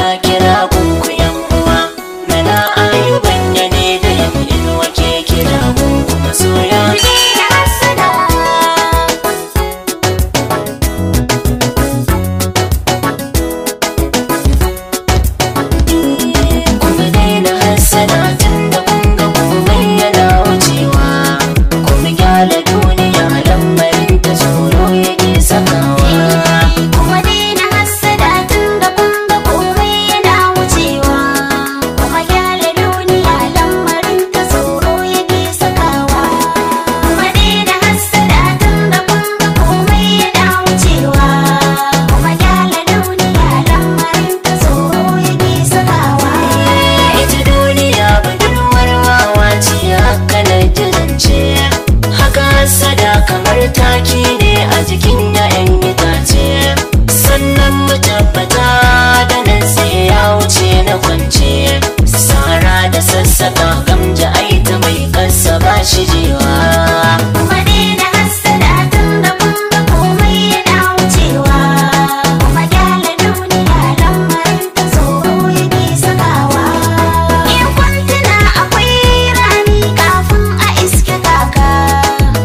Ina kira gunku yan uwa, Nana Ayuban ya ne da yan inuwa ke kira gunku masoya. Daina hassada. Kuma daina hassada tun da kun ga komai yana wucewa. Kuma gyara duniya lamarin ta tsoro yake sakawa. Kuma daina hassada tun da kun ga komai yana wucewa. Kuma gyara duniya lamarin ta tsoro yake sakawa. Kuma daina hassada tun da kun ga komai yana wucewa. Kuma gyara duniya lamarin ta tsoro yake sakawa. Ita duniya budurwar wawa ce, haka na ji zance. Haka hassada kamar taki ne a jikin 'ya'yan itace. Sannan mu tabbata da nan sai ya wuce na kwance. Sara da sassaka gamja aita mai kasa ba shi jewa. Kuma daina hassada tun da kun ga komai yana wucewa. Kuma gyara duniya lamarin ta tsoro yake sakawa. In kun tuna akwai rani kafin a iske kaka.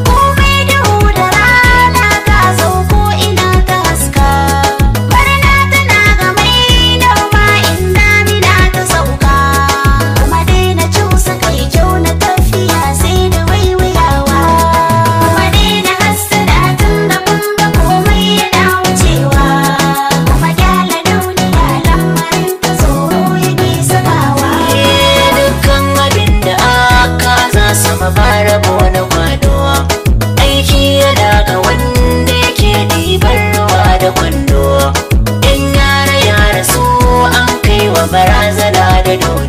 Komai duhu da rana ta zo ko ina ta haska. Barna tana ga mai noma in damina ta sauka. Kuma daina cusa kai kyau na tafiya sai da waiwayawa. Kuma daina hassada tun da kun ga komai yana wucewa. Kuma gyara duniya lamarin ta tsoro yake sakawa. Dukkan abin da aka za sama ba rabo na kwado. Aiki yana ga wanda yake ɗiban ruwa da kwando. In yara yara su an kai wa barazana da dodo.